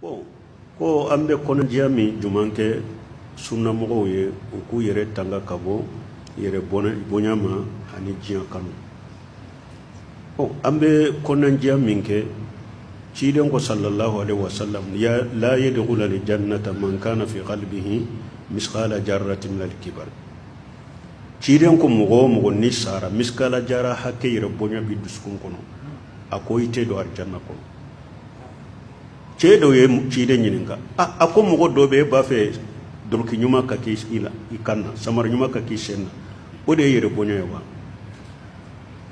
Bon, ko an bɛ kɔnɔdiya min jumɛn kɛ sunnamɔgɔw ye, u k'u yɛrɛ tanga ka bɔ yɛrɛ bonya ma ani diɲɛ kanu. Bon, an bɛ kɔnɔdiya min kɛ, ciden ko sallallahu alaihi wasallam, ya la yadkhulu al jannata man kana fi qalbihi misqala jarratin min al kibar. Ciden ko mɔgɔ o mɔgɔ ni sara miskala jara hakɛ yɛrɛ bonya b'i dusukun kɔnɔ, a ko i tɛ don alijanna kɔnɔ. Cɛ dɔ ye ciden ɲininka, a ko mɔgɔ dɔ bɛ e b'a fɛ dɔlɔki ɲuman ka k'i la i kan na, samara ɲuman ka k'i sen na, o de ye yɛrɛ bonya ye wa?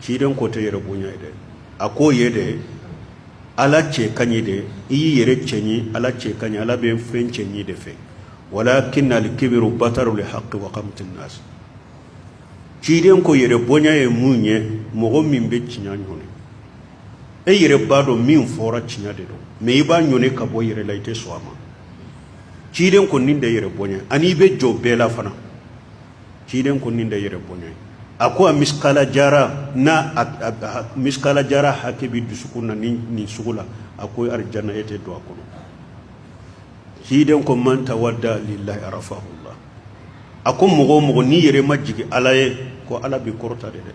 Ciden ko tɛ yɛrɛ bonya ye dɛ. A k'o ye de ala cɛ ka ɲi de, i y'i yɛrɛ cɛ ɲi, ala cɛ ka ɲi, ala bɛ fɛn cɛ ɲi de fɛ. Walakin al-kibru batarul haqqi wa ghamtun nas. Ciden ko yɛrɛ bonya ye mun ye? Mɔgɔ min bɛ tiɲɛ ɲɔni, e yɛrɛ b'a dɔn min fɔra tiɲɛ de don, mais i b'a ɲɔni ka bɔ yɛrɛ la, i tɛ sɔn a ma. Ciden ko nin de yɛrɛ bonya, ani i bɛ jɔ bɛɛ la fana. Ciden ko nin de yɛrɛ bonya. A ko a miskala jara n'a miskala jara hakɛ b'i dusukun na ni nin sugu la, a ko alijanna e tɛ don a kɔnɔ. Ciden ko man tawadda lillahi rafa'ahullah. A ko mɔgɔ o mɔgɔ n'i yɛrɛ majigin ala ye, ko ala b'i kɔrɔta de dɛ.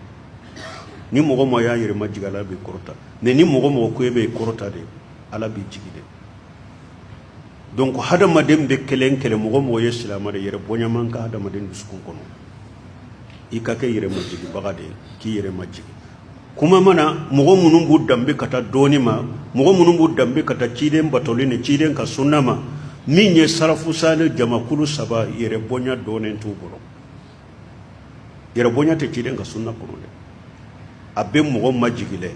Ni mɔgɔ mɔgɔ y'a yɛrɛ majigin, ala b'i kɔrɔta. Mais ni mɔgɔ mɔgɔ ko e bɛ kɔrɔta de, ala b'i jigin de. Donc hadamaden bɛ kelen kelen, mɔgɔ mɔgɔ ye silamɛ de, yɛrɛ bonya man kan hadamaden dusukun kɔnɔ. I ka kɛ yɛrɛ majigibaga de ye, k'i yɛrɛ majigin. Kuma mana mɔgɔ minnu b'u danbe ka taa dɔɔni ma, mɔgɔ minnu b'u danbe ka taa ciden batoli ni ciden ka sunna ma, min ye sarafu sale jamakulu saba, yɛrɛ bonya dɔɔnin t'u bolo. Yɛrɛ bonya tɛ ciden ka sunna kɔnɔ dɛ, a bɛ mɔgɔ majigin dɛ.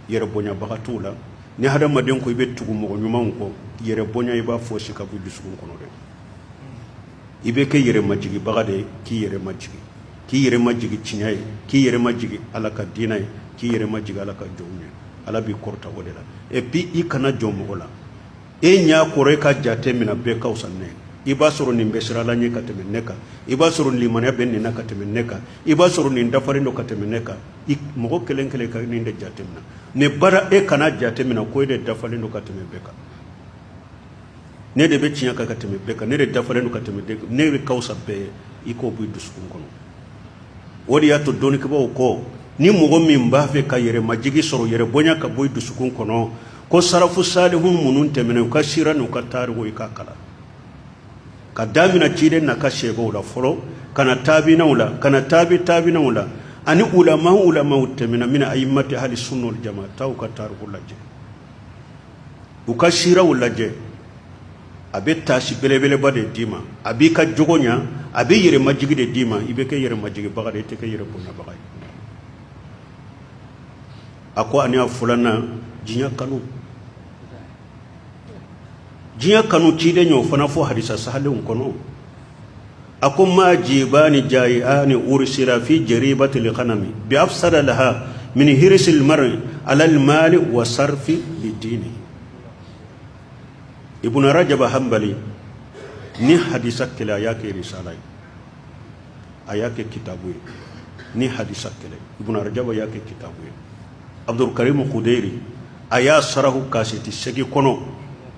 Yɛrɛ bonyabaga t'u la. Ni hadamaden ko i bɛ tugu mɔgɔ ɲumanw kɔ, yɛrɛ bonya i b'a fɔsi ka bɔ dusukun kɔnɔ dɛ. I bɛ kɛ yɛrɛ majigibaga de ye, k'i yɛrɛ majigin, k'i yɛrɛ majigin tiɲɛ ye, k'i yɛrɛ majigin ala ka diinɛ ye, k'i yɛrɛ majigin ala ka jɔnw ye. Ala b'i kɔrɔta o de la. Et puis i kana jɔn mɔgɔ la, e ɲɛ kɔrɔ, e ka jate minɛ bɛɛ ka fisa ne ye. I b'a sɔrɔ nin bɛ siran ala ɲɛ ka tɛmɛ ne kan, i b'a sɔrɔ limaniya bɛ nin na ka tɛmɛ ne kan, i b'a sɔrɔ nin dafalen don ka tɛmɛ ne kan. Mɔgɔ kelen kelen ka nin de jate minɛ. Mais bara e kana jate minɛ ko e de dafalen don ka tɛmɛ bɛɛ kan, ne de bɛ tiɲɛ kan ka tɛmɛ bɛɛ kan, ne de dafalen don ka tɛmɛ bɛɛ kan, ne de ka fisa bɛɛ ye. I k'o bɔ i dusukun kɔnɔ. O de y'a to dɔnnikɛbaaw ko ni mɔgɔ min b'a fɛ ka yɛrɛ majigi sɔrɔ, yɛrɛ bonya ka bɔ i dusukun kɔnɔ, ko sarafu salihu minnu tɛmɛna, u ka sira n'u ka tariku, i k'a kalan ka damina ciden n'a ka sahabaw la fɔlɔ, ka na taabinaw la, ka na taabi taabinaw la, ani ulama ulamaw tɛmɛna min ayimmati ahli sunna wal jamaa, taa u ka tariku lajɛ, u ka siraw lajɛ. A bɛ taasi belebeleba de d'i ma, a b'i ka jogo ɲa, a bɛ yɛrɛmajigi de d'i ma. I bɛ kɛ yɛrɛmajigibaga de ye, i tɛ kɛ yɛrɛ bonyabaga ye. A ko ani a filanan, diɲɛ kanu. Diɲɛ kanu, ciden y'o fana fɔ hadisa sahalenw kɔnɔ. A ko ma jibani jayi'ani ursila fi jaribatil ghanami bi afsada laha min hirsil mar'i ala al mali wa sarfi li dini. Ibn Rajab Hanbali ni hadisa kelen, a y'a kɛ risala ye, a y'a kɛ kitabu ye. Ni hadisa kelen, Ibn Rajab y'a kɛ kitabu ye. Abdul Karim Kuderi a y'a sarahu kaseti segi kɔnɔ.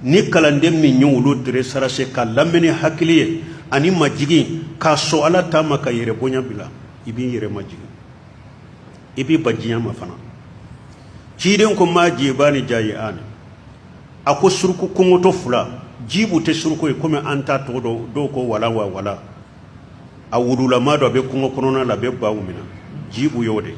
Ni kalanden min ye olu dere sarase ka lamɛn ni hakili ye ani majigin, k'a sɔn ala ta ma, ka yɛrɛ bonya bila, i b'i yɛrɛ majigin, i b'i ban diɲɛ ma fana. Ciden ko ma jibani jayi'ani, a ko suruku kɔngɔtɔ fila. Jibu tɛ suruku ye komi an t'a tɔgɔ dɔn. Dɔw ko wala wa wala, a wululama dɔ a bɛ kungo kɔnɔna la, a bɛ baw minɛ, jibu y'o de.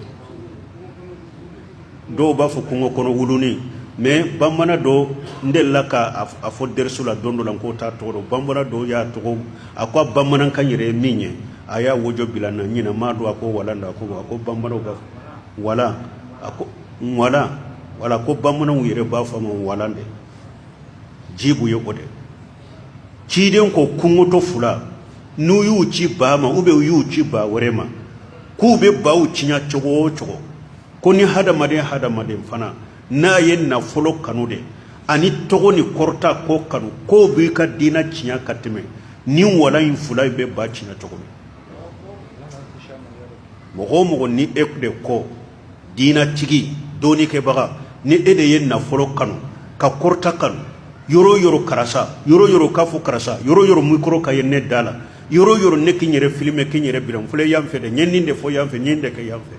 Dɔw b'a fɔ kungo kɔnɔ wulunin, mais bamanan dɔ n delila ka a fɔ dɛrisu la don dɔ la k'o t'a tɔgɔ dɔn. Bamanan dɔw y'a tɔgɔ, a ko a bamanankan yɛrɛ ye min ye, a y'a wojo bila na ɲinɛ m'a dɔn. A ko wala, a ko a ko bamananw b'a fɔ wala, a ko wala wala, ko bamananw yɛrɛ b'a fɔ a ma wala de. Jibu ye o de. Ciden ko kɔngɔtɔ fila, n'u y'u ci ba ma ou bien u y'u ci ba wɛrɛ ma, k'u bɛ baw tiɲɛ cogo o cogo, ko ni hadamaden hadamaden fana n'a ye nafolo kanu de ani tɔgɔ ni kɔrɔta ko kanu, k'o b'i ka diinɛ tiɲɛ ka tɛmɛ ni wala in fila in bɛ ba tiɲɛ cogo min. Mɔgɔ o mɔgɔ ni e de kɔ diinɛtigi dɔnnikɛbaga, ni e de ye nafolo kanu ka kɔrɔta kanu, Yɔrɔ o yɔrɔ karisa, yɔrɔ o yɔrɔ k'a fɔ karisa, yɔrɔ o yɔrɔ micro ka ye ne da la, yɔrɔ o yɔrɔ ne k'i yɛrɛ filmer, k'i yɛrɛ bila, n filɛ yan fɛ dɛ, n ye nin de fɔ yan fɛ, n ye nin de kɛ yan fɛ.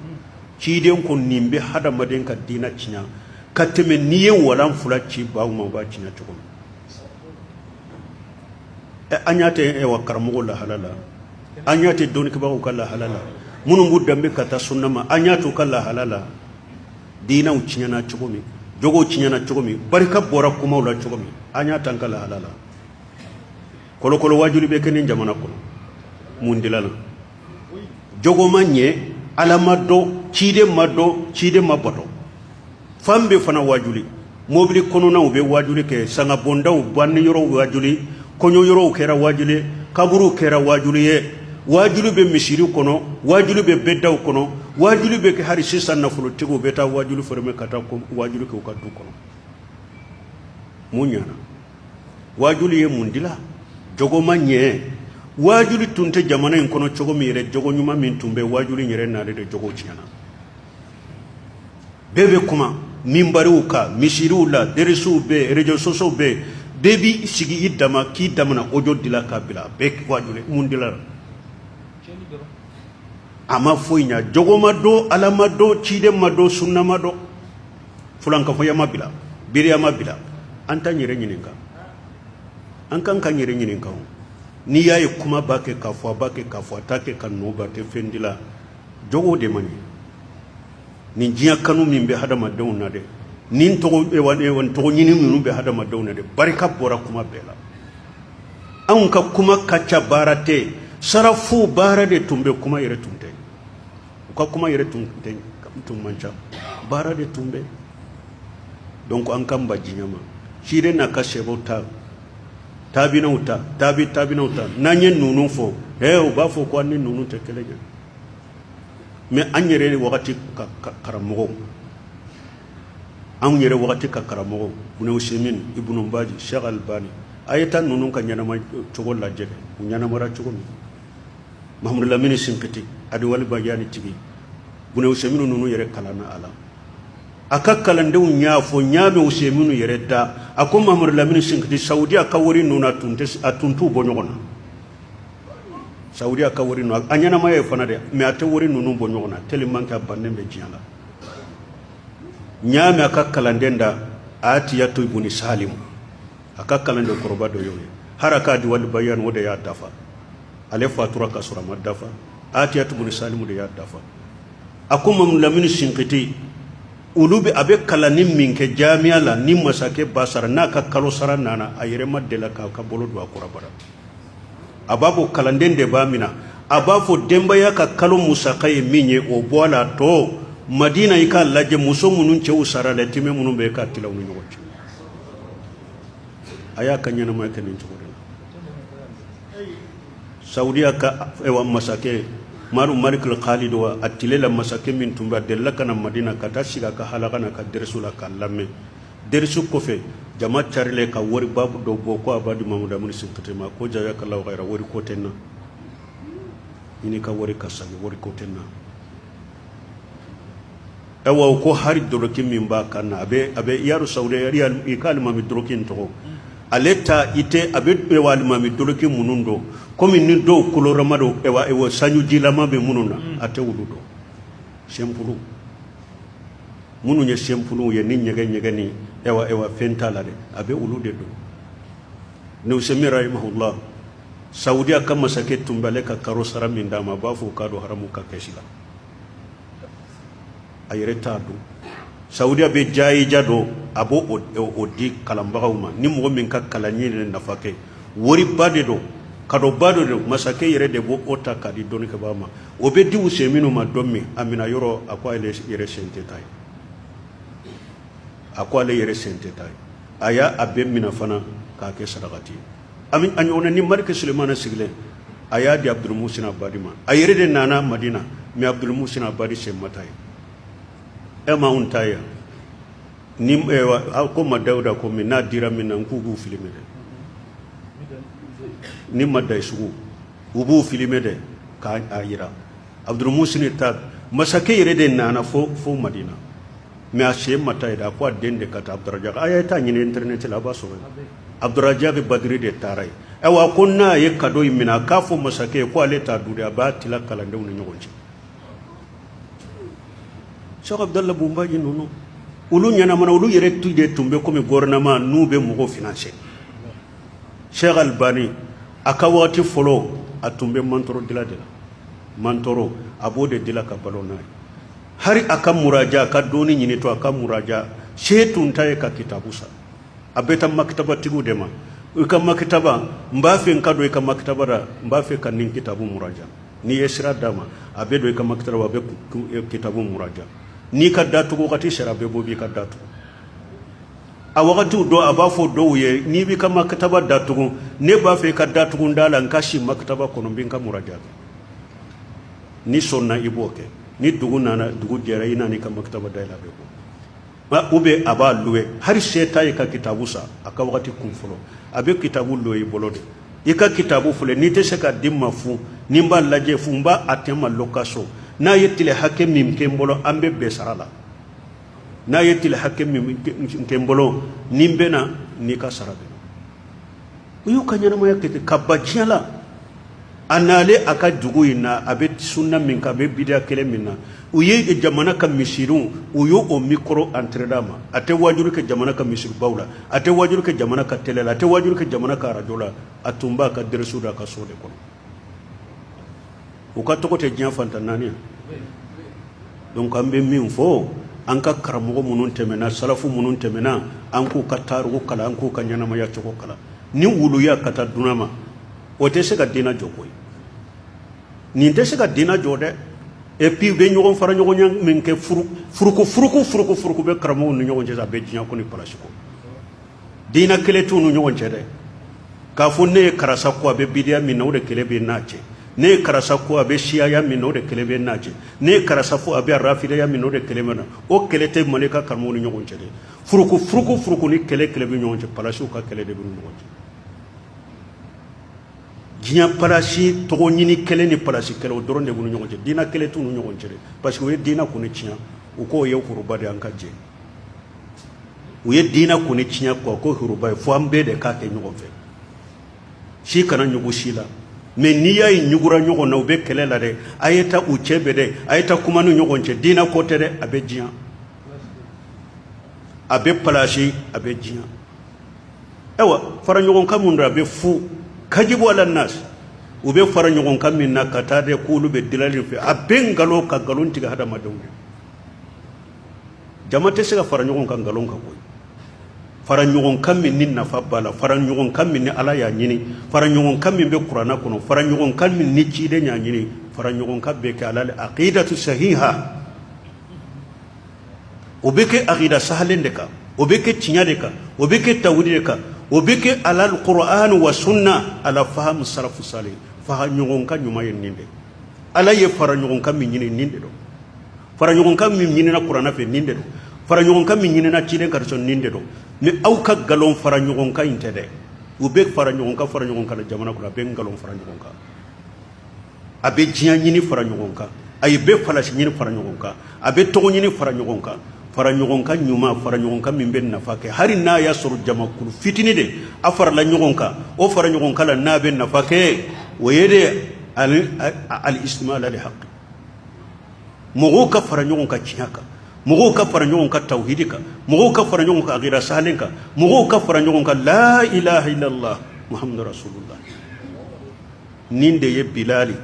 Ciden ko nin bɛ hadamaden ka diinɛ tiɲɛ ka tɛmɛ n'i ye walan fila ci baw ma, u b'a tiɲɛ cogo min. An y'a tɛ wa karamɔgɔ lahala la, an y'a tɛ dɔnnikɛbagaw ka lahala la, minnu b'u danbe ka taa sunna ma, an y'a t'u ka lahala la. Diinɛw tiɲɛna cogo min, jogow tiɲɛna cogo min, barika bɔra kumaw la cogo min, an y'a t'an ka lahala la. Kɔlɔkɔlɔ wajuli bɛ kɛ nin jamana kɔnɔ, mun dilala? Jogo ma ɲɛ, Ala ma dɔn, ciden ma dɔn, ciden ma bato. Fan bɛɛ fana wajuli, mobili kɔnɔnaw bɛ wajuli kɛ, sangabondaw, banni yɔrɔw wajuli, kɔɲɔ yɔrɔw kɛra wajuli, kaburuw kɛra wajuli ye, wajuli bɛ misiri kɔnɔ, wajuli bɛ bɛdaw kɔnɔ, wajuli bɛ kɛ hali sisan nafolotigiw bɛ taa wajuli former ka taa wajuli kɛ u ka du kɔnɔ. Mun ɲana? Wajuli ye mun dila? Jogo ma ɲɛ. Wajuli tun tɛ jamana in kɔnɔ cogo min yɛrɛ, jogo ɲuman min tun bɛ wajuli yɛrɛ n'ale de jogo tiɲɛna. Bɛɛ bɛ kuma minbariw kan, misiriw la, derisiw bɛ, réseaux sociaux bɛ, bɛɛ b'i sigi i dama k'i damana audio dila k'a bila, bɛɛ wajuli. Mun dila? A ma foyi ɲa. Jogo ma dɔn, Ala ma dɔn, ciden ma dɔn, sunna ma dɔn, fulankafoya ma bila, biriya ma bila. An t'an yɛrɛ ɲininka? An kan k'an yɛrɛ ɲininka. O n'i y'a ye kuma b'a kɛ k'a fɔ, a b'a kɛ k'a fɔ, a t'a kɛ ka nɔ ba tɛ fɛn dila, jogo de man ɲi. Nin diɲɛ kanu min bɛ hadamadenw na dɛ, nin tɔgɔ ɲini minnu bɛ hadamadenw na dɛ, barika bɔra kuma bɛɛ la. Anw ka kuma ka ca, baara tɛ. Sarafu baara de tun bɛ, kuma yɛrɛ tun tɛ. U ka kuma yɛrɛ tun tɛ, tun man ca, baara de tun bɛ. Donc an kan ba diɲɛ ma, ciden n'a ka sɛbɛw ta, tabinaw ta, tabi tabinaw ta. N'an ye ninnu fɔ, u b'a fɔ ko an ni ninnu tɛ kelen ye. Mais an yɛrɛ wagati ka karamɔgɔw, anw yɛrɛ wagati ka karamɔgɔw, Ibn Usaymin, Ibn Baji, Sheikh Albani, a ye taa ninnu ka ɲɛnama cogo lajɛ, u ɲɛnamara cogo min. Mahamadu Lamini Sinkiti, Adiwali Bayani tigi, Ibn Usaymin ninnu yɛrɛ kalanna a la. A ka kalandenw y'a fɔ, n y'a mɛn Usaymin yɛrɛ da, a ko Mahamadu Lamini Sinkiti, Saudiya ka wari ninnu, a tun t'u bɔ ɲɔgɔn na. Saudiya ka wari ninnu, a ɲɛnamaya ye fana dɛ, mais a tɛ wari ninnu bɔ ɲɔgɔn na tellement que a bannen bɛ diɲɛ la. N y'a mɛn a ka kalanden da, Atiyatu ibuni Salimu, a ka kalanden kɔrɔba dɔ y'o ye. Hari a ka Adiwali Bayani, o de y'a dafa. Ale fatura ka sɔrɔ a ma dafa, Atiyatu ibuni Salimu de y'a dafa. A ko Mahamadu Lamini Sinkiti, olu bɛ, a bɛ kalanni min kɛ jamiya la, ni masakɛ b'a sara, n'a ka kalo sara nana, a yɛrɛ ma deli k'a ka bolo don a kɔrɔ bara. A b'a fɔ kalanden de b'a minɛ, a b'a fɔ denbaya ka kalo musaka ye min ye, o bɔ a la. Tɔ Madina, i k'a lajɛ, muso minnu cɛw sara la, timɛ minnu bɛ k'a tila u ni ɲɔgɔn cɛ. A y'a ka ɲɛnamaya kɛ nin cogo de la. Saudiya ka ewa masakɛ Maru Malik Khalid wa, a tile la masakɛ min tun bɛ, a delila ka na Madina ka taa sigi a ka halaka na ka derisu la k'a lamɛn. Derisu kɔfɛ, jama carilen ka wariba dɔ bɔ ko a b'a di Mahamadu Lamini Sinkiti ma. Ko jazakallahu khayra, wari ko tɛ n na, i ka wari ka sagi, wari ko tɛ n na. Ayiwa, ko hari doloki min b'a kan na, a bɛ yaru Saudiya i ka alimami doloki in tɔgɔ ale ta i tɛ. A bɛ ewa alimami doloki minnu dɔn, komi ni dɔw kolorama don, ewa sanujilama bɛ minnu na, a tɛ olu dɔn. Simple minnu ye simple ye, ni ɲɛgɛn ɲɛgɛn ni ewa fɛn t'a la dɛ, a bɛ olu de dɔn. Ibn Usaymin rahimahullah, Saudiya ka masakɛ tun b'ale ka karo sara min d'a ma, a b'a fɔ k'a don haramu ka kɛsi la, a yɛrɛ t'a dɔn. Saudiya bɛ jayija dɔ, a b'o o di kalanbagaw ma, ni mɔgɔ min ka kalan ye nafa kɛ, wariba de don, kadoba de don, masakɛ yɛrɛ de b'o o ta k'a di dɔnnikɛbaa ma. O bɛ di Usaymin ma don min, a minɛ yɔrɔ, a ko ale yɛrɛ sen tɛ taa ye, a ko ale yɛrɛ sen tɛ taa ye. A y'a a bɛɛ minɛ fana k'a kɛ sarakati ye. A ɲɔgɔnna ni Maliki Sulemana sigilen, a y'a di Abdul Musin Abadi ma. A yɛrɛ de nana Madina, mais Abdul Musin Abadi sen ma taa ye. E ma anw ta yan ni ko ma Dawuda ko min n'a dira min na, n k'u b'u filmer dɛ, ni ma da sugu, u b'u filmer dɛ k'a yira. Abdul Musin ta, masakɛ yɛrɛ de nana fo Madina. Mais a sen ma taa yen dɛ, a ko a den de ka taa. Abdurajak, a ye taa ɲini internet la, a b'a sɔrɔ yen. Abdurajak Badiri de taara yen. Ayiwa, ko n'a ye cadeau in minɛ, a k'a fɔ masakɛ ye ko ale t'a dun dɛ, a b'a tila kalandenw ni ɲɔgɔn cɛ. Cheikh Abdallah Bunbaji ninnu, olu ɲɛnamana, olu yɛrɛ tu de tun bɛ komi gouvernement n'u bɛ mɔgɔw financer. Cheikh Albani, a ka waati fɔlɔ, a tun bɛ mantɔrɔ dila de la. Mantɔrɔ, a b'o de dila ka balo n'a ye. Hari a ka muraja, a ka dɔɔni ɲini to a ka muraja, se tun t'a ye ka kitabu san. A bɛ taa makitabatigiw de ma: i ka makitaba, n b'a fɛ n ka don i ka makitaba la, n b'a fɛ ka nin kitabu muraja. N'i ye sira d'a ma, a bɛ don i ka makitaba, a bɛ kitabu muraja. N'i ka datugu wagati sera, a bɛ bɔ, b'i ka datugu. A wagatiw dɔ, a b'a fɔ dɔw ye: n'i b'i ka makitaba datugu, ne b'a fɛ i ka datugu da la, n ka si makitaba kɔnɔ, n bɛ n ka muraja kɛ. N'i sɔnna, i b'o kɛ. Ni dugu nana, dugu jɛra, i nana i ka makitaba dayɛlɛ, a bɛ bɔ. Ou bien a b'a louer. Hali se t'a ye ka kitabu san, a ka wagati kun fɔlɔ, a bɛ kitabu louer i bolo de. I ka kitabu filɛ, n'i tɛ se ka di n ma fu, ni n b'a lajɛ fu, n b'a a tɛ ma location. N'a ye tile hakɛ min kɛ n bolo, an bɛ bɛn sara la. N'a ye tile hakɛ min kɛ n bolo, ni n bɛna n'i ka sara bɛ. U y'u ka ɲɛnamaya kɛ ten ka ban diɲɛ la. A nalen a ka dugu in na, a bɛ sunna min kan, a bɛ bidiya kelen min na, u ye jamana ka misiriw, u y'o o micro entrée d'a ma. A tɛ wajulu kɛ jamana ka misiribaw la, a tɛ wajulu kɛ jamana ka télé la, a tɛ wajulu kɛ jamana ka arajo la. A tun b'a ka dɛrɛsiw da a ka so de kɔnɔ. U ka tɔgɔ tɛ diɲɛ fantan naani ye. Donc an bɛ min fɔ, an ka karamɔgɔ minnu tɛmɛna, salafu minnu tɛmɛna, an k'u ka tariku kalan, an k'u ka ɲɛnamaya cogo kalan. Ni wuluya ka taa dunan ma, o tɛ se ka diinɛ jɔ koyi. Nin tɛ se ka diinɛ jɔ dɛ. Et puis u bɛ ɲɔgɔn fara ɲɔgɔn min kɛ, furu furuku furuku furuku furuku bɛ karamɔgɔw ni ɲɔgɔn cɛ, a bɛ diɲɛ ko ni palasi ko. Diinɛ kɛlɛ t'u ni ɲɔgɔn cɛ dɛ. K'a fɔ ne ye karisa ko a bɛ bidiya min na, o de kɛlɛ bɛ n'a cɛ. Ne ye karisa ko a bɛ siyaya min na, o de kɛlɛ bɛ n'a cɛ. Ne ye karisa fɔ a bɛ rafidaya min na, o de kɛlɛ bɛ na. O kɛlɛ tɛ Mali ka karamɔgɔw ni ɲɔgɔn cɛ dɛ. Furuku furuku furuku ni kɛlɛ kɛlɛ bɛ ɲɔgɔn cɛ, palasiw ka kɛlɛ de bɛ ɲɔgɔn cɛ. Diɲɛ palasi tɔgɔ ɲini kɛlɛ ni palasi kɛlɛ, o dɔrɔn de b'u ni ɲɔgɔn cɛ. Diinɛ kɛlɛ t'u ni ɲɔgɔn cɛ dɛ, parce que u ye diinɛ kɔni tiɲɛ. U k'o ye horoba de, an ka jɛ. U ye diinɛ kɔni tiɲɛ quoi, ko horoba ye, fo an bɛɛ de k'a kɛ ɲɔgɔn fɛ, si kana ɲugu si la. Mais n'i y'a ye ɲugura ɲɔgɔn na, u bɛ kɛlɛ la dɛ, a ye taa u cɛ bɛ dɛ, a ye taa kuma ni ɲɔgɔn cɛ. Diinɛ ko tɛ dɛ, a bɛ diɲɛ, a bɛ palasi, a bɛ diɲɛ. Ayiwa, fara ɲɔgɔn kan mun don, a bɛ fu kajibu ala nas. U bɛ fara ɲɔgɔn kan min na ka taa dɛ, k'olu bɛ dilali fɛ, a bɛ nkalon ka nkalon tigɛ hadamadenw ye. Jama tɛ se ka fara ɲɔgɔn kan nkalon kan koyi. Fara ɲɔgɔn kan min ni nafa b'a la, fara ɲɔgɔn kan min ni Ala y'a ɲini, fara ɲɔgɔn kan min bɛ kuranna kɔnɔ, fara ɲɔgɔn kan min ni ciden y'a ɲini, fara ɲɔgɔn kan bɛ kɛ ala aqidatu sahiha. O bɛ kɛ aqida sahalen de kan, o bɛ kɛ tiɲɛ de kan, o bɛ kɛ tawhidi de kan, o bɛ kɛ alal qur'an wa sunna ala fahamu salafu salih. Fara ɲɔgɔn kan ɲuman ye nin de. Ala ye fara ɲɔgɔn kan min ɲini, nin de don. Fara ɲɔgɔn kan min ɲinina kuranna fɛ, nin de don. Fara ɲɔgɔn kan min ɲinina ciden ka nin de don. Ni aw ka nkalon fara ɲɔgɔn kan in tɛ dɛ. U bɛ fara ɲɔgɔn kan, fara ɲɔgɔn kan jamana kɔnɔ, a bɛ nkalon fara ɲɔgɔn kan, a bɛ diɲɛ ɲini fara ɲɔgɔn kan, a ye bɛ falasi ɲini fara ɲɔgɔn kan, a bɛ tɔgɔ ɲini fara ɲɔgɔn kan. Fara ɲɔgɔn kan ɲuman, fara ɲɔgɔn kan min bɛ nafa kɛ, hali n'a y'a sɔrɔ jamakulu fitinin de a farala ɲɔgɔn kan, o fara ɲɔgɔn kan la, n'a bɛ nafa kɛ, o ye de al ijtima ala haqq. Mɔgɔw ka fara ɲɔgɔn kan tiɲɛ kan, mɔgɔw ka fara ɲɔgɔn kan tawhidi kan, mɔgɔw ka fara ɲɔgɔn kan aqida sahalen kan, mɔgɔw ka fara ɲɔgɔn kan la ilaha illallah muhammadu rasulullah. Nin de ye Bilali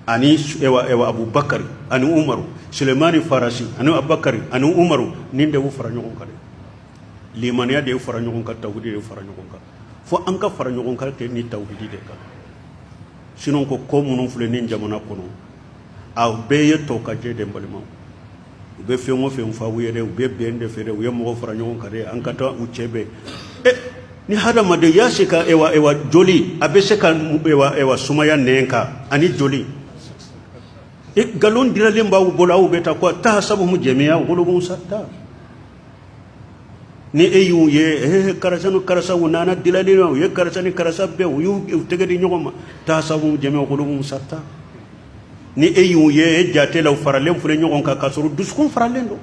ani ewa ewa Abubakari ani Umaru, Sulemani Farasi ani Abubakari ani Umaru, nin de y'u fara ɲɔgɔn kan dɛ. Limaniya de y'u fara ɲɔgɔn kan, tawhidi de y'u fara ɲɔgɔn kan. Fo an ka fara ɲɔgɔn kan kɛ ni tawhidi de kan. Sinon ko ko minnu filɛ nin jamana kɔnɔ, a bɛɛ ye tɔ ka jɛ de. N balimaw, u bɛ fɛn o fɛn fɔ aw ye dɛ, u bɛ bɛn de fɛ dɛ, u ye mɔgɔ fara ɲɔgɔn kan dɛ, an ka taa u cɛ bɛn. E ni hadamaden y'a se ka ewa ewa joli, a bɛ se ka ewa ewa sumaya nɛn kan ani joli. E nkalon dilalen b'aw bolo, aw bɛ taa ko tahasabuhum jami'a qulubuhum shatta. Ni e y'u ye, eh, karisa ni karisa u nana dilalen na, u ye karisa ni karisa bɛn, u y'u tɛgɛ di ɲɔgɔn ma. Tahasabuhum jami'a qulubuhum shatta. Ni e y'u ye, e jate la u faralen filɛ ɲɔgɔn kan, k'a sɔrɔ dusukun faralen don.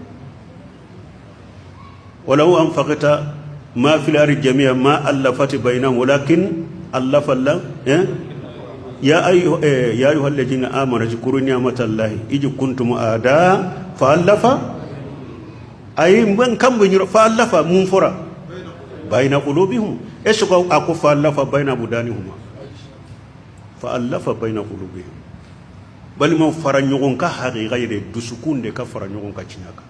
Walaw anfaqta ma fil ardi jami'an ma allafta bainahum walakin allafa Allah. Ya ayyuha alladhina amanu zkuru ni'matallahi ij kuntum a'da fa allafa. Ayi, n kan bɛ yɔrɔ fa allafa mun fɔra bayna qulubihim. Est ce que a ko fa allafa bayna abdanihim? Fa allafa bayna qulubihim. Balimaw, fara ɲɔgɔn kan hakika yɛrɛ, dusukun de ka fara ɲɔgɔn kan tiɲɛ kan,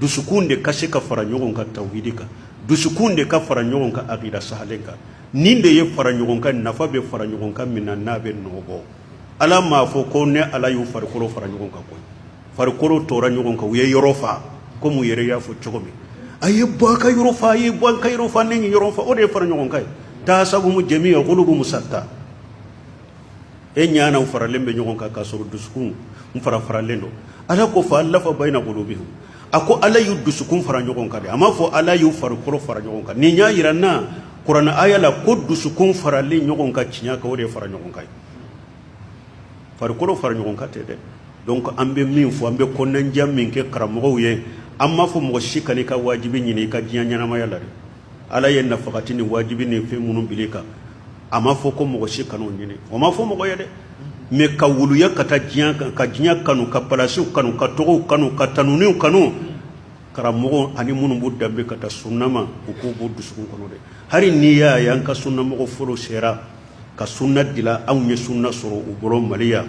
dusukun de ka se ka fara ɲɔgɔn kan tawhidi kan, dusukun de ka fara ɲɔgɔn kan akida sahalen kan. Nin de ye fara ɲɔgɔn kan nafa bɛ fara ɲɔgɔn kan min na, n'a bɛ nɔ bɔ. Ala m'a fɔ ko ne Ala y'u farikolo fara ɲɔgɔn kan koyi. Farikolo tora ɲɔgɔn kan, u ye yɔrɔ fa, komi u yɛrɛ y'a fɔ cogo min: a ye bɔ a ka yɔrɔ fa, a ye bɔ an ka yɔrɔ fa, ne ye yɔrɔ fa. O de ye fara ɲɔgɔn kan ye. Tahsabuhum jami'an qulubuhum shatta. E ɲana u faralen bɛ ɲɔgɔn kan k'a sɔrɔ dusukun n fara faralen don. Ala ko fa allafa bayna qulubihim. A ko Ala y'u dusukun fara ɲɔgɔn kan de, a m'a fɔ Ala y'u farikolo fara ɲɔgɔn kan. Nin y'a yira n na kuranɛ aya la ko dusukun faralen ɲɔgɔn kan tiɲɛ kan, o de ye fara ɲɔgɔn kan ye. Farikolo fara ɲɔgɔn kan tɛ dɛ. Donc an bɛ min fɔ, an bɛ kɔnɔnajɛya min kɛ karamɔgɔw ye, an m'a fɔ mɔgɔ si kan'i ka wajibi ɲini i ka diɲɛ ɲɛnamaya la dɛ. Ala ye nafakati ni wajibi ni fɛn minnu bila i kan, a m'a fɔ ko mɔgɔ si kan'o ɲini, o m'a fɔ mɔgɔ ye dɛ. Mais ka wuluya ka taa diɲɛ kan, ka diɲɛ kanu, ka palasiw kanu, ka tɔgɔw kanu, ka tanuniw kanu, karamɔgɔ ani minnu b'u danbe ka taa sunna ma, u k'u b'u dusukun kɔnɔ dɛ. Hali n'i y'a ye an ka sunnamɔgɔ fɔlɔ sera ka sunna dila, anw ye sunna sɔrɔ u bolo Mali yan.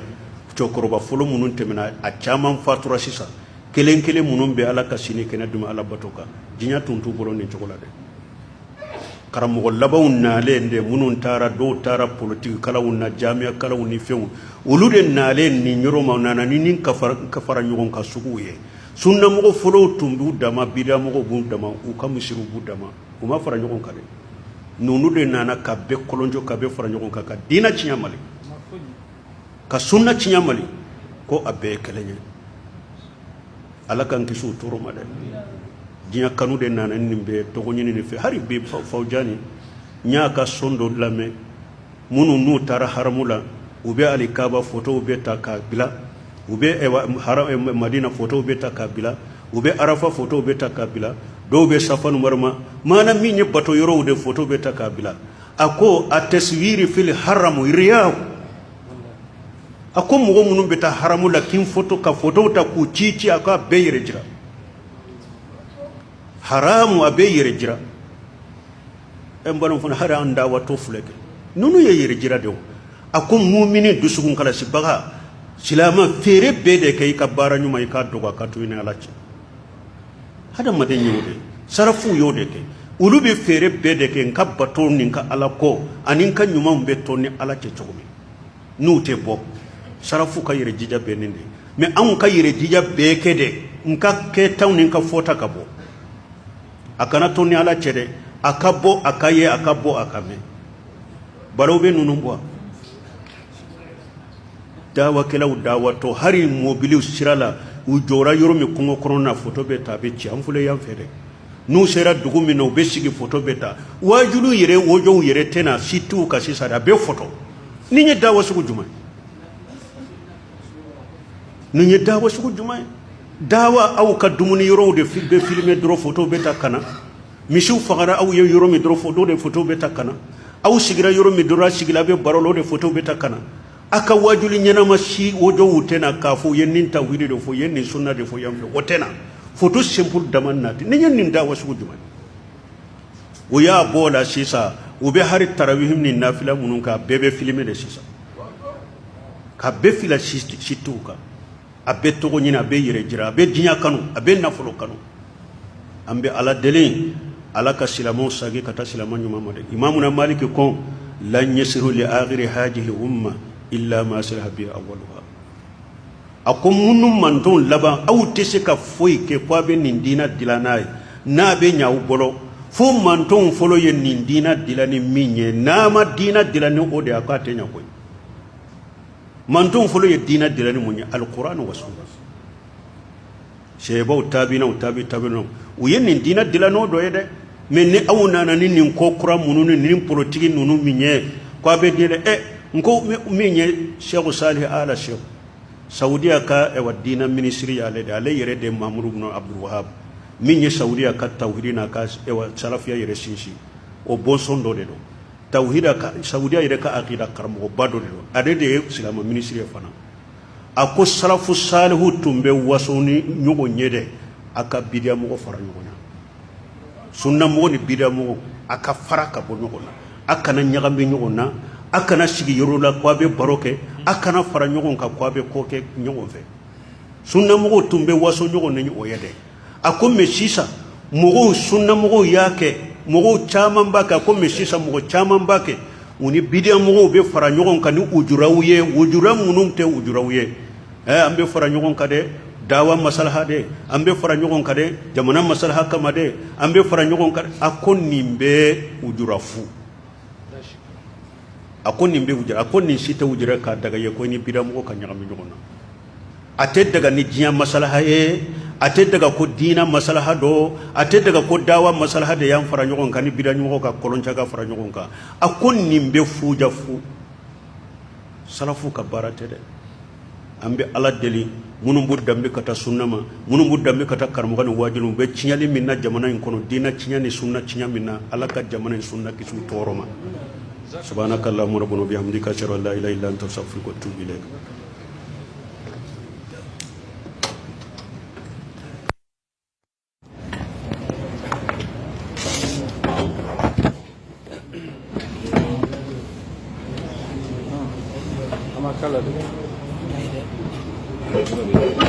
Cɛkɔrɔba fɔlɔ minnu tɛmɛna, a caman fatura sisan, kelen kelen minnu bɛ Ala ka sini kɛnɛ dun Ala bato kan, diɲɛ tun t'u bolo nin cogo la dɛ. Karamɔgɔ labanw nalen de, minnu taara, dɔw taara politiki kalanw na, jamiya kalanw ni fɛnw, olu de nalen nin yɔrɔ ma, nana ni ka fara ɲɔgɔn kan suguw ye. Sunnamɔgɔ fɔlɔw tun b'u dama, bidamɔgɔw b'u dama, u ka misiriw b'u dama, u ma fara ɲɔgɔn kan dɛ. Ninnu de nana ka bɛɛ kɔlɔnjɔ, ka bɛɛ fara ɲɔgɔn kan, ka diinɛ tiɲɛ Mali, ka sunna tiɲɛ Mali, ko a bɛɛ ye kelen ye. Ala k'an kisi o tɔɔrɔ ma dɛ. Diɲɛ kanu de nana nin bɛɛ, tɔgɔ ɲini nin fɛ. Hali bi Fawjani, n y'a ka son dɔ lamɛn, minnu n'u taara haramu la, u bɛ alikaba fotow bɛ ta k'a bila, u bɛ Madina fotow bɛ ta k'a bila, u bɛ Arafa fotow bɛ ta k'a bila, dɔw bɛ Safa ni Maruma, maana min ye bato yɔrɔw de foto bɛ ta k'a bila. A ko a taswiri fil haramu riya. A ko mɔgɔ minnu bɛ taa haramu la k'i foto, ka fotow ta k'u ci ci, a k'a bɛɛ yɛrɛ jira haramu, a bɛɛ yɛrɛ jira. Ɛ, n balima fana, hali an dawatɔ filɛ kɛ, ninnu ye yɛrɛ jira de o. A ko mumini dusukun kalasibaga silamɛ, feere bɛɛ de kɛ i ka baara ɲuman, i k'a dɔgɔ, a ka to i ni Ala cɛ. Hadamaden y'o de, sarafuw y'o de kɛ, olu bɛ feere bɛɛ de kɛ n ka bato ni n ka Ala kɔ ani n ka ɲumanw bɛ to ni Ala cɛ cogo min, n'u tɛ bɔ. Sarafu ka yɛrɛ jija bɛɛ nin de, mais anw ka yɛrɛ jija bɛɛ kɛ dɛ, n ka kɛtaw ni n ka fɔta ka bɔ, a kana to ni Ala cɛ dɛ, a ka bɔ, a ka ye, a ka bɔ, a ka mɛn. Balaw bɛ ninnu bɔ dawakɛlaw dawatɔ, hali mobiliw sira la, u jɔra yɔrɔ min kungo kɔnɔ na, foto bɛ ta, a bɛ ci. An filɛ yan fɛ dɛ, n'u sera dugu min na, u bɛ sigi, foto bɛ ta. Waajulu yɛrɛ wojɔw yɛrɛ tɛna si t'u ka sisan, a bɛ foto. Nin ye dawa sugu jumɛn? Nin ye dawa sugu jumɛn ye? Dawa aw ka dumuni yɔrɔw de bɛ filmer dɔrɔn, foto bɛ ta ka na. Misiw fagara aw ye yɔrɔ min dɔrɔn, foto de, foto bɛ ta ka na. Aw sigira yɔrɔ min dɔrɔn, a sigila, a bɛ baro la, o de foto bɛ ta ka na. A ka wajuli ɲɛnama si wojɔw tɛ na k'a fɔ u ye nin tawhidi de fɔ, u ye nin sunna de fɔ yan fɛ, o tɛ na. Foto simple dama nati. Nin ye nin dawa sugu jumɛn? O y'a bɔ o la sisan, u bɛ hali tarawih ni nafila minnu kan, a bɛɛ bɛ filmer de sisan, ka bɛɛ fila sitiw kan. A bɛ tɔgɔ ɲini, a bɛ yɛrɛ jira, a bɛ diɲɛ kanu, a bɛ nafolo kanu. An bɛ Ala deli, Ala ka silamɛw sagi ka taa silamɛ ɲuman ma dɛ. Imamuna Maliki ko lan yasluha li akhiri hajihi umma illa ma salaha bi awwaluha. A ko minnu mantonw laban, aw tɛ se ka foyi kɛ ko a bɛ nin diina dilan n'a ye, n'a bɛ ɲɛ aw bolo, fo mantonw fɔlɔ ye nin diina dilan ni min ye. N'a ma diina dilan ni o de ye, a k'a tɛ ɲɛ koyi. Mantonw fɔlɔ ye diina dilan ni mun ye? Alikuran wa sunna. Sahabaw, tabinaw, tabi tabinaw, u ye nin diina dilan n'o dɔ ye dɛ. Mais ni aw nana ni nin ko kura minnu ni nin politiki ninnu min ye ko a bɛ diinɛ, ɛ, n ko min ye Sɛku Salih Ala Sɛku, Saudiya ka ɛwa diina minisiri y'ale de, ale yɛrɛ de Mamuru bin Abdul Wahab. Min ye Saudiya ka tawhidi n'a ka salafiya yɛrɛ sinsin, o bɔnsɔn dɔ de don. Tawhida ka Saudiya yɛrɛ ka akida karamɔgɔba dɔ de don, ale de ye silamɛ minisiri ye fana. A ko salafu salihu tun bɛ waso ni ɲɔgɔn ye dɛ, a ka bidiya mɔgɔ fara ɲɔgɔn na, sunna mɔgɔ ni bidiya mɔgɔ, a ka fara ka bɔ ɲɔgɔn na, a kana ɲagami ɲɔgɔn na, a kana sigi yɔrɔ la ko a bɛ baro kɛ, a kana fara ɲɔgɔn kan ko a bɛ ko kɛ ɲɔgɔn fɛ. Sunnamɔgɔw tun bɛ waso ɲɔgɔn ni o ye dɛ. A ko mais sisan mɔgɔw, sunnamɔgɔw y'a kɛ, mɔgɔw caman b'a kɛ. A ko mais sisan mɔgɔ caman b'a kɛ, u ni bidiya mɔgɔw bɛ fara ɲɔgɔn kan ni ujuraw ye, ujura minnu tɛ ujuraw ye. An bɛ fara ɲɔgɔn kan dɛ, dawa masalaha dɛ, an bɛ fara ɲɔgɔn kan dɛ, jamana masalaha kama dɛ, an bɛ fara ɲɔgɔn kan. A ko nin bɛɛ ujura fu. A ko nin bɛɛ ujura, a ko nin si tɛ ujura k'a daga ye ko ni bidiya mɔgɔ ka ɲagami ɲɔgɔn na. A tɛ daga ni diɲɛ masalaha ye, a tɛ daga ko diina masalaha dɔ, a tɛ daga ko dawa masalaha de y'an fara ɲɔgɔn kan ni bidiya mɔgɔ ka kɔlɔnca ka fara ɲɔgɔn kan. A ko nin bɛɛ fuja fu, salafu ka baara tɛ dɛ. An bɛ Ala deli, minnu b'u danbe ka taa sunna ma, minnu b'u danbe ka taa karamɔgɔ ni waajuli, u bɛ tiɲɛli min na jamana in kɔnɔ, diina tiɲɛ ni sunna tiɲɛ min na, Ala ka jamana in sunna kisi u tɔɔrɔ ma. Subhanaka allahumma rabbana bihamdika, ashhadu an la ilaha illa anta, astaghfiruka wa atubu ilayk.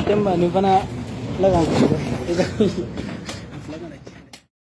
Temba nin fana, Ala k'an kisi.